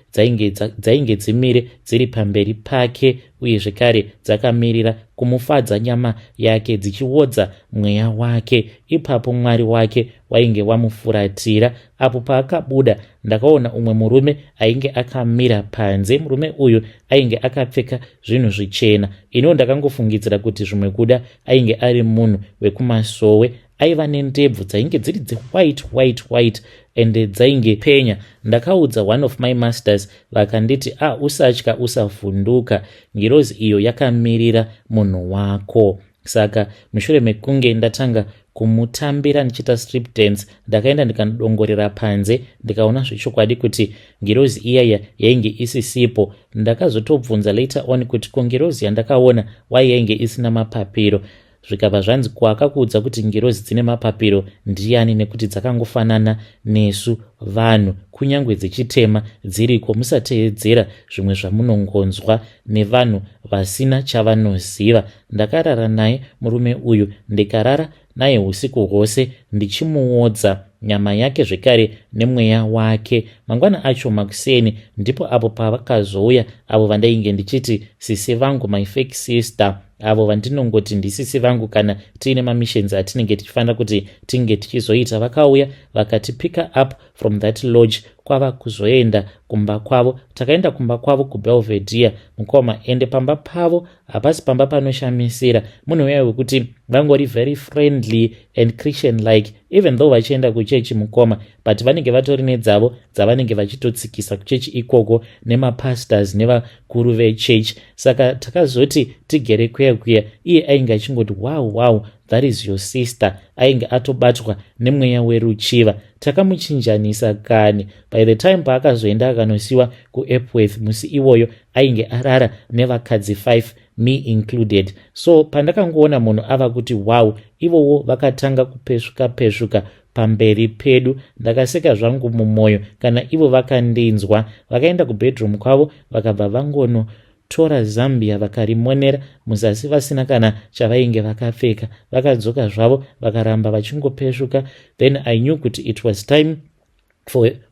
dzainge dzimire dziri pamberi pake, uye zvekare dzakamirira kumufadza nyama yake, dzichiodza mweya wake. Ipapo Mwari wake wainge wamufuratira. Apo paakabuda, ndakaona umwe murume ainge akamira panze. Murume uyu ainge akapfeka zvinhu zvichena. Iniwo ndakangofungidzira kuti zvimwe kuda ainge ari munhu wekumasowe. Aiva nendebvu dzainge dziri dzewhite, white, white, ende dzainge penya. Ndakaudza one of my masters, vakanditi, "A ah, usatya, usavhunduka, ngirozi iyo yakamirira munhu wako." Saka mushure mekunge ndatanga kumutambira ndichiita strip dance, ndakaenda ndikanodongorera panze, ndikaona zvechokwadi kuti ngirozi iyaya yainge isisipo. Ndakazotobvunza later on kuti ko ngirozi yandakaona wai yainge isina mapapiro? Zvikabva zvanzi, "Kwakakuudza kuti ngirozi dzine mapapiro ndiani? Nekuti dzakangofanana nesu vanhu, kunyange dzichitema dziriko. Musateedzera zvimwe zvamunongonzwa nevanhu vasina chavanoziva." Ndakarara naye murume uyu, ndikarara naye usiku hwose, ndichimuodza nyama yake zvekare nemweya wake. Mangwana acho makuseni ndipo apo pavakazouya avo vandainge ndichiti sisi vangu, my fake sister, avo vandinongoti ndisisi vangu kana tiine mamissions atinenge tichifanira kuti tinge tichizoita. Vakauya vakatipicka up from that lodge, kwava kuzoenda kumba kwavo. Takaenda kumba kwavo kuBelvedere, mukoma. Ende pamba pavo hapasi pamba panoshamisira. Munhu uya wekuti vangori very friendly and Christian like, even though vachienda kuchechi, mukoma, but vanenge vatori nedzavo dzavanenge vachitotsikisa kuchechi ikoko nemapastors nevakuru vechechi. Saka takazoti tigere kuya kuya, iye ainge achingoti, Wow, that is your sister." Ainge atobatwa nemweya weruchiva. Takamuchinjanisa kani. By the time paakazoenda akanosiwa kuEpworth musi iwoyo, ainge arara nevakadzi 5, me included. So pandakangoona munhu ava kuti wow, ivowo vakatanga kupesvuka pesvuka pamberi pedu. Ndakaseka zvangu mumwoyo kana ivo vakandinzwa. Vakaenda kubedroom kwavo, vakabva vangonotora zambia, vakarimonera muzasi vasina kana chavainge vakapfeka. Vakadzoka zvavo, vakaramba vachingopesvuka. Then I knew kuti it was time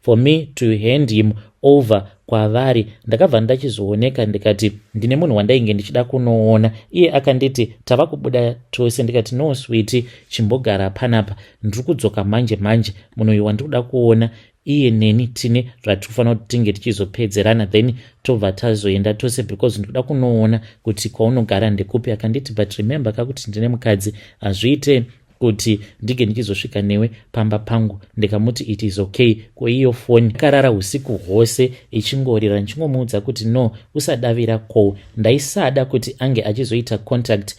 for me to hand him over kwavari. Ndakabva ndachizooneka, ndikati ndine munhu wandainge ndichida kunoona. Iye akanditi, "Tava kubuda tose." Ndikati, "No sweetie, chimbogara panapa, ndiri kudzoka manje manje. Munhu uyu wandiri kuda kuona, iye neni tine zvatinofanira kuti tinge tichizopedzerana, then tobva tazoenda tose, because ndikuda kunoona kuti kwaunogara ndekupi." Akanditi, "But remember kakuti ndine mukadzi, hazviite kuti ndinge ndichizosvika newe pamba pangu." Ndikamuti, "It is okay." Kweiyo foni akarara usiku hwose ichingorira, ndichingomuudza kuti, "No, usadavira call." Ndaisada kuti ange achizoita contact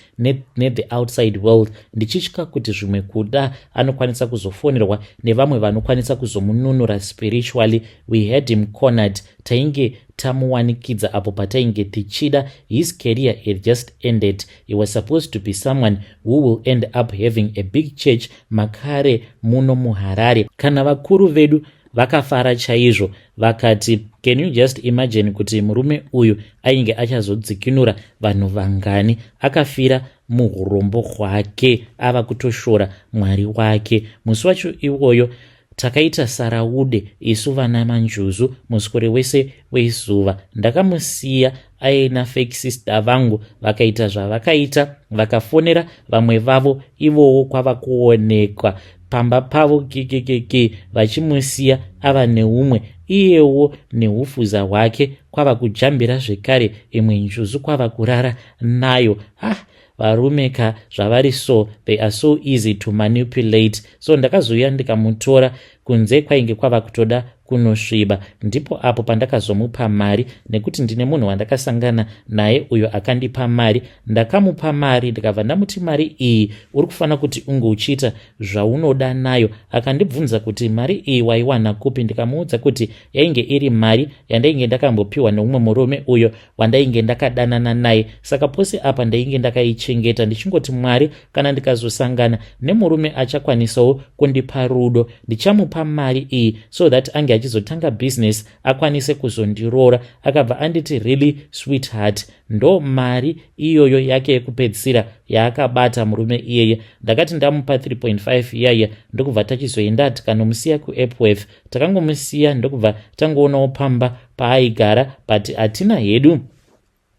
nethe outside world, ndichitya kuti zvimwe kuda anokwanisa kuzofonerwa nevamwe vanokwanisa kuzomununura spiritually. We had him cornered. Tainge tamuwanikidza apo patainge tichida. His career had just ended. He was supposed to be someone who will end up having a big church makare muno muHarare. Kana vakuru vedu vakafara chaizvo, vakati, "Can you just imagine kuti murume uyu ainge achazodzikinura vanhu vangani?" Akafira muurombo hwake, ava kutoshora Mwari wake. Musi wacho iwoyo takaita saraude isu vana manjuzu muswere wese wezuva. Ndakamusiya aina fake sister vangu, vakaita zvavakaita, vakafonera vamwe vavo, ivowo kwava kuonekwa pamba pavo kikikiki, vachimusiya ava neumwe. Iyewo neufuza hwake kwava kujambira zvekare imwe njuzu, kwava kurara nayo. Ah, varume ka zvavari so, they are so easy to manipulate. So ndakazouya ndikamutora. Kunze kwainge kwava kutoda. kunosviba. Ndipo apo pandakazomupa mari nekuti ndine munhu wandakasangana naye uyo akandipa mari. Ndakamupa mari ndikabva ndamuti mari iyi uri kufanira kuti unge uchiita zvaunoda nayo. Akandibvunza kuti mari iyi waiwana kupi, ndikamuudza kuti yainge iri mari yandainge ndakambopiwa neumwe murume uyo wandainge ndakadanana naye. Saka pose apa ndainge ndakaichengeta ndichingoti Mwari, kana ndikazosangana nemurume achakwanisawo kundipa rudo, ndichamupa mari iyi so that ange achizotanga business akwanise kuzondiroora. Akabva anditi, "Really, sweetheart?" Ndo mari iyoyo yake yekupedzisira yaakabata murume iyeye. Ndakati ndamupa 3.5 iyaiya, ndokubva tachizoenda tikanomusiya kuEpworth. Takangomusiya ndokubva tangoonawo pamba paaigara, but hatina hedu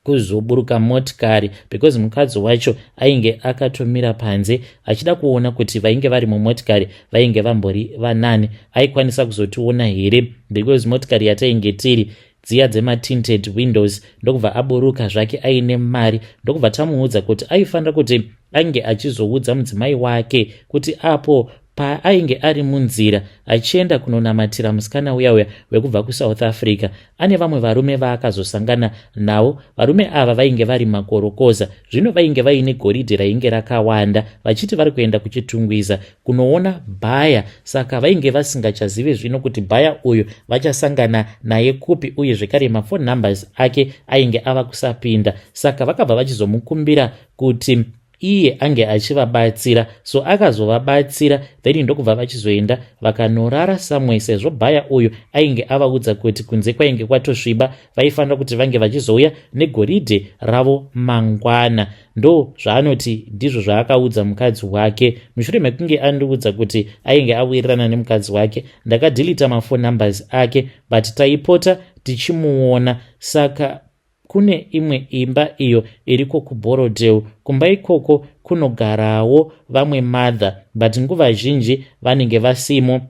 kuzoburuka motikari because mukadzi wacho ainge akatomira panze achida kuona kuti vainge vari mumotikari vainge vambori vanani, aikwanisa kuzotiona here, because motikari yatainge tiri dziya dzematinted windows. Ndokubva aburuka zvake aine mari, ndokubva tamuudza kuti aifanira kuti ainge achizoudza mudzimai wake kuti apo paainge ari munzira achienda kunonamatira musikana uya uya wekubva kuSouth Africa, ane vamwe varume vaakazosangana navo. Varume ava vainge vari makorokoza. Zvino vainge vaine goridhe rainge rakawanda, vachiti vari kuenda kuChitungwiza kunoona buyer. Saka vainge vasingachazivi zvino kuti buyer uyu vachasangana naye kupi, uye zvekare maphone numbers ake ainge ava kusapinda. Saka vakabva vachizomukumbira kuti iye ange achivabatsira. So akazovabatsira, then ndokubva vachizoenda vakanorara samwe, sezvo buyer uyu ainge avaudza kuti kunze kwainge kwatosviba, vaifanira kuti vange vachizouya negoridhe ravo mangwana. Ndo zvaanoti ndizvo zvaakaudza mukadzi wake. Mushure mekunge andiudza kuti ainge awirirana nemukadzi wake, ndakadelete maphone numbers ake, but taipota tichimuona. Saka kune imwe imba iyo iriko kuBorrowdale. Kumba ikoko kunogarawo vamwe mother, but nguva zhinji vanenge vasimo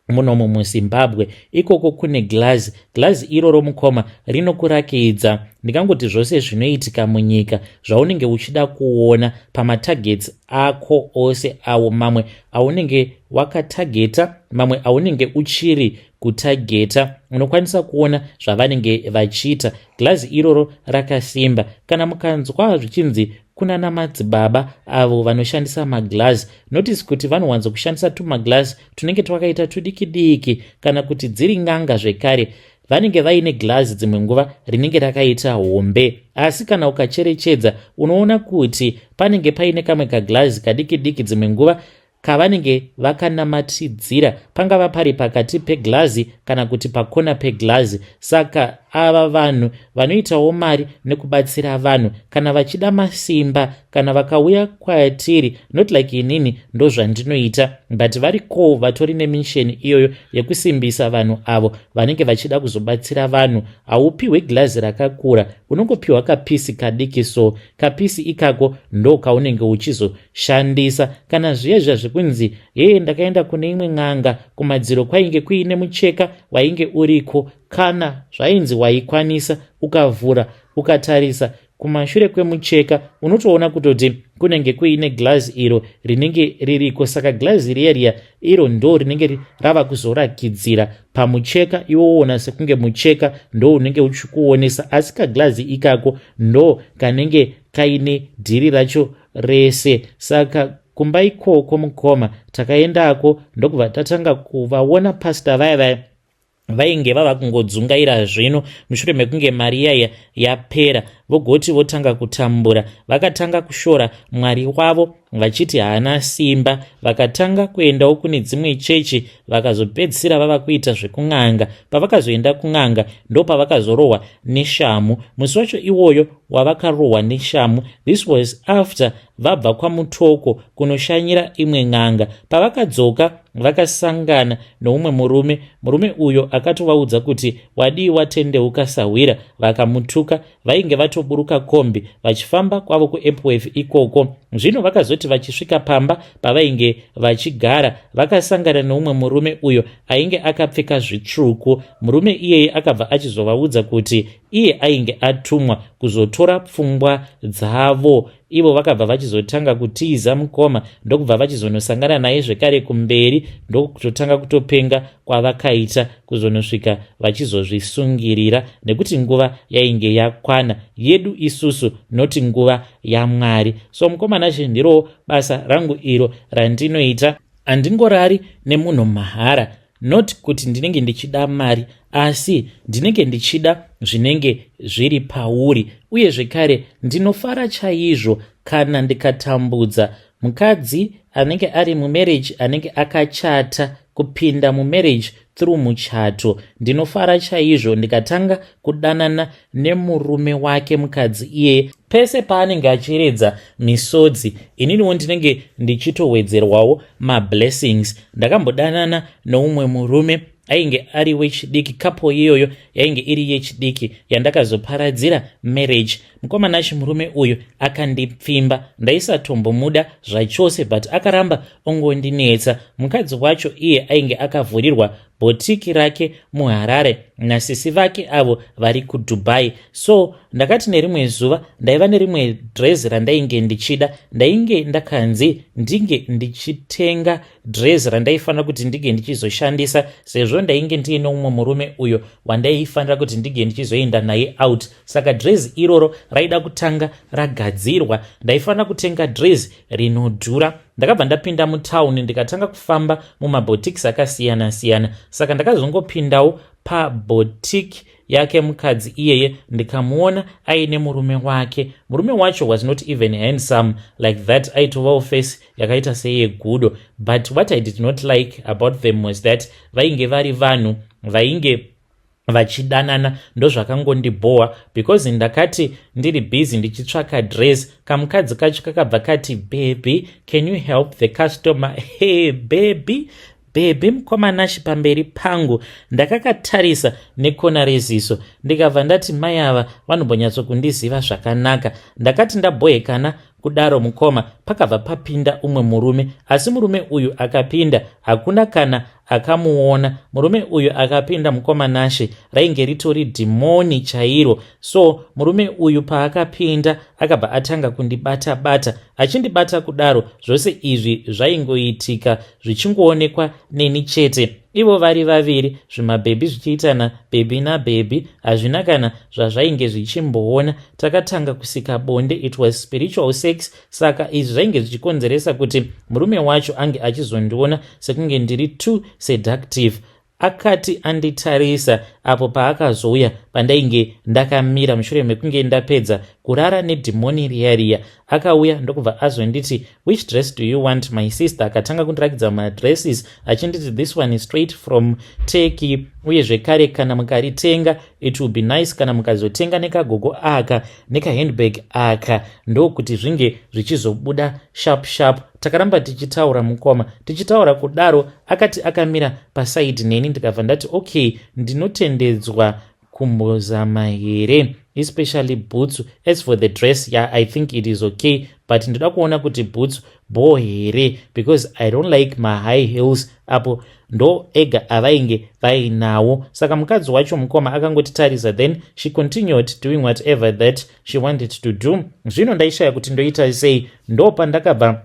munomo muZimbabwe. Ikoko kune glazi. Glazi iroro, mukoma, rinokurakidza ndingangoti zvose zvinoitika munyika zvaunenge uchida kuona pamatargets ako ose awo, mamwe aunenge wakatargeta, mamwe aunenge uchiri kutargeta, unokwanisa kuona zvavanenge vachiita. Glazi iroro rakasimba. Kana mukanzwa zvichinzi kuna namadzibaba avo vanoshandisa maglazi, notice kuti vanowanzokushandisa tumaglazi tunenge twakaita tudiki diki, kana kuti dziri n'anga zvekare vanenge vaine glazi dzimwe nguva rinenge rakaita hombe. Asi kana ukacherechedza, unoona kuti panenge paine kamwe kaglazi kadiki diki dzimwe nguva kavanenge vakanamatidzira, pangava pari pakati peglazi kana kuti pakona peglazi. Saka ava vanhu vanoitawo mari nekubatsira vanhu kana vachida masimba, kana vakauya kwatiri. Not like inini ndozvandinoita, but varikowo vatori nemission iyoyo yekusimbisa vanhu avo vanenge vachida kuzobatsira vanhu. Haupiwe glazi rakakura, unongopiwa kapiece kadiki. So kapiece ikako ndo kaunenge uchizoshandisa. Kana zviya zviya zvekunzi, "Hee, ndakaenda kune imwe n'anga, kumadziro kwainge kuine mucheka wainge uriko," kana zvainzi waikwanisa, ukavhura ukatarisa kumashure kwemucheka, unotoona kutoti kunenge kuine glazi iro rinenge ririko. Saka glazi riya riya iro ndo rinenge rava kuzorakidzira pamucheka iwoona sekunge mucheka ndo unenge uchikuonesa, asi kaglazi ikako ndo kanenge kaine deal racho rese. Saka kumba ikoko, mukoma, takaendako ndokubva tatanga kuvaona pastor vaya vaya vainge vava kungodzungaira. Zvino mushure mekunge mari iyaya yapera, vogoti votanga kutambura. Vakatanga kushora Mwari wavo vachiti haana simba. Vakatanga kuendawo kune dzimwe chechi, vakazopedzisira vava kuita zvekun'anga. Pavakazoenda kun'anga, ndo pavakazorohwa neshamu. Musi wacho iwoyo wavakarohwa neshamu, this was after vabva kwaMutoko kunoshanyira imwe n'anga. Pavakadzoka, vakasangana noumwe murume. Murume uyo akatovaudza kuti, "Wadii watendeuka, sahwira?" Vakamutuka. Vainge vatoburuka kombi vachifamba kwavo kuEpworth ikoko. Zvino vakazoti vachisvika pamba pavainge vachigara, vakasangana neumwe murume uyo ainge akapfeka zvitsvuku. Murume iyeye akabva achizovaudza kuti iye ainge atumwa kuzotora. kutora pfungwa dzavo. Ivo vakabva vachizotanga kutiza mukoma, ndokubva vachizonosangana naye zvekare kumberi, ndokutotanga kutopenga kwavakaita kuzonosvika vachizozvisungirira, nekuti nguva yainge yakwana yedu isusu, noti nguva yaMwari. So mukoma Nashe, ndirowo basa rangu iro randinoita. Handingorari nemunhu mahara, not kuti ndinenge ndichida mari, asi ndinenge ndichida zvinenge zviri pauri. Uye zvekare ndinofara chaizvo kana ndikatambudza mukadzi anenge ari mumarriage, anenge akachata, kupinda mumarriage through muchato. Ndinofara chaizvo ndikatanga kudanana nemurume wake mukadzi iyeye. Pese paanenge achiredza misodzi, ininiwo ndinenge ndichitowedzerwawo mablessings. Ndakambodanana noumwe murume ainge ari wechidiki. Couple iyoyo yainge iri yechidiki yandakazoparadzira marriage. Mukoma Nashe, murume uyu akandipfimba. Ndaisatombomuda zvachose, but akaramba ongondinetsa. Mukadzi wacho iye ainge akavhurirwa boutique rake muHarare nasisi vake avo vari kuDubai. So ndakati nerimwe zuva ndaiva nerimwe dress randainge ndichida. Ndainge ndakanzi ndinge ndichitenga dress randaifanira kuti ndinge ndichizoshandisa, sezvo ndainge ndiine umwe murume uyo wandaifanira kuti ndinge ndichizoenda naye out. Saka dress iroro raida kutanga ragadzirwa. Ndaifanira kutenga dress rinodhura. Ndakabva ndapinda mutauni, ndikatanga kufamba mumaboutiques akasiyana-siyana. Saka ndakazongopindawo paboutique yake mukadzi iyeye, ndikamuona aine murume wake. Murume wacho was not even handsome like that, aitovawo face yakaita seyegudo. But what I did not like about them was that vainge vari vanhu vainge vachidanana. Ndozvakangondibhowa, because ndakati ndiri busy ndichitsvaka dress, kamukadzi kacho kakabva kati, "Baby, can you help the customer?" Hey, baby, baby, mukoma Nashe, pamberi pangu. Ndakakatarisa nekona reziso, ndikabva ndati, "Mai ava vanombonyatsokundiziva zvakanaka." Ndakati ndabhohekana kudaro, mukoma, pakabva papinda umwe murume. Asi murume uyu akapinda, hakuna kana akamuona. Murume uyu akapinda, mukoma Nashe, rainge ritori dhimoni chairo. So murume uyu paakapinda, akabva atanga kundibata bata. Achindibata kudaro, zvose izvi zvaingoitika zvichingoonekwa neni chete, ivo vari vaviri, zvimabhebhi zvichiitana baby nababy, hazvina kana zvazvainge zvichimboona. Takatanga kusika bonde. It was spiritual sex. Saka izvi zvainge zvichikonzeresa kuti murume wacho ange achizondiona sekunge ndiri too seductive. Akati anditarisa apo paakazouya pandainge ndakamira mushure mekunge ndapedza kurara nedhimoni riya riya, akauya ndokubva azonditi, "Which dress do you want, my sister?" Akatanga kundirakidza madresses achinditi, "This one is straight from Turkey. Uye zvekare kana mukaritenga, it will be nice kana mukazotenga nekagogo aka nekahandbag aka, ndokuti zvinge zvichizobuda sharp sharp." Takaramba tichitaura, mukoma. Tichitaura kudaro, akati akamira paside neni, ndikabva ndati, "Okay, ndinotendedzwa kumbozama here, especially boots? As for the dress, yeah, I think it is okay, but ndoda kuona kuti boots bho here, because I don't like mahigh heels." Apo ndo ega avainge vainawo. Saka mukadzi wacho, mukoma, akangotitarisa, then she continued doing whatever that she wanted to do. Zvino ndaishaya kuti ndoita sei. Ndo pandakabva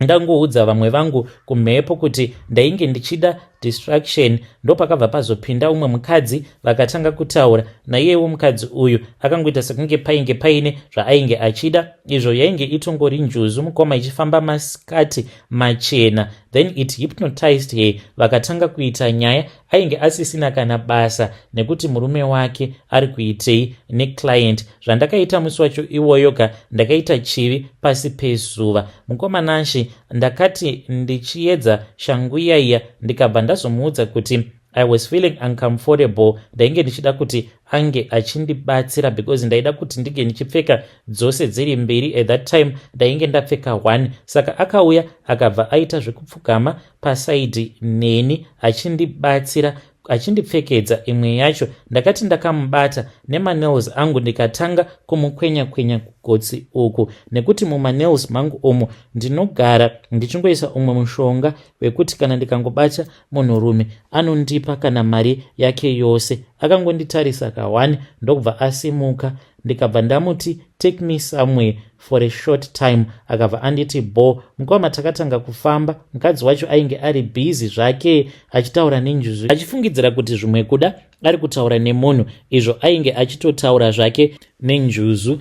ndangoudza vamwe vangu kumhepo kuti ndainge ndichida distraction. Ndopakabva pazopinda umwe mukadzi, vakatanga kutaura naiyewo. Mukadzi uyu akangoita sekunge painge paine zvaainge achida, izvo yainge itongori njuzu, mukoma, ichifamba masikati machena. Then it hypnotized her. Vakatanga kuita nyaya. Ainge asisina kana basa nekuti murume wake ari kuitei neclient. Zvandakaita musi wacho iwoyoga, ndakaita chivi pasi pezuva, mukoma Nashe. Ndakati ndichiedza shangu iyaiya, ndikabva ndazomuudza kuti I was feeling uncomfortable. Ndainge ndichida kuti ange achindibatsira, because ndaida kuti ndinge ndichipfeka dzose dziri mbiri. At that time ndainge ndapfeka one. Saka akauya, akabva aita zvekupfugama paside neni, achindibatsira, achindipfekedza imwe yacho. Ndakati ndakamubata nemanails angu, ndikatanga kumukwenya kwenya kugotsi uku, nekuti mumanails mangu umu ndinogara ndichingoisa umwe mushonga wekuti kana ndikangobata munhurume, anondipa kana mari yake yose. Akangonditarisa ka1, ndokubva asimuka. Ndikabva ndamuti, "Take me somewhere for a short time." Akabva anditi bo. Mukoma, takatanga kufamba. Mukadzi wacho ainge ari busy zvake achitaura nenjuzu, achifungidzira kuti zvimwe kuda ari kutaura nemunhu, izvo ainge achitotaura zvake nenjuzu.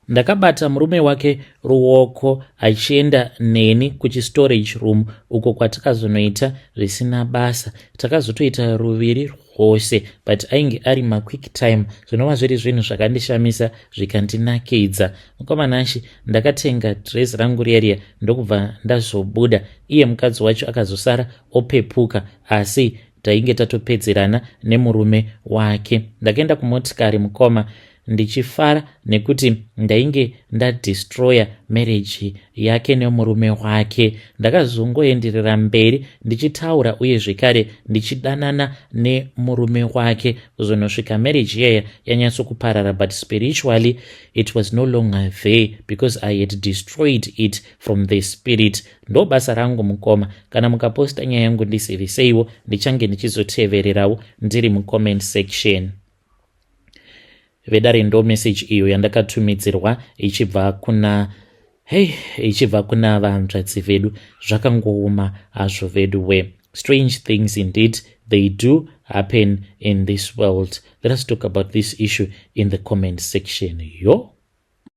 Ndakabata murume wake ruoko achienda neni kuchistorage room, uko kwatakazonoita zvisina basa. Takazotoita ruviri rwose, but ainge ari maquick time, zvinova zviri zvinhu zvakandishamisa zvikandinakidza. Mukomanashi, ndakatenga dress rangu riya, ndokubva ndazobuda. Iye mukadzi wacho akazosara opepuka, asi tainge tatopedzerana nemurume wake. Ndakaenda kumotikari, mukoma, ndichifara nekuti ndainge ndadestroya marriage yake nemurume wake. Ndakazongoenderera mberi ndichitaura uye zvekare ndichidanana nemurume wake kuzonosvika marriage iyaya yanyatsokuparara, but spiritually it was no longer there because I had destroyed it from the spirit. Ndo basa rangu, mukoma. Kana mukaposta nyaya yangu, ndiziviseiwo, ndichange ndichizotevererawo ndiri mucomment section. Vedare, ndo message iyo yandakatumidzirwa ichibva kuna, hei, ichibva kuna vanzvadzi vedu. Zvakangooma hazvo vedu we. Strange things indeed, they do happen in this world. Let us talk about this issue in the comment section. Yo.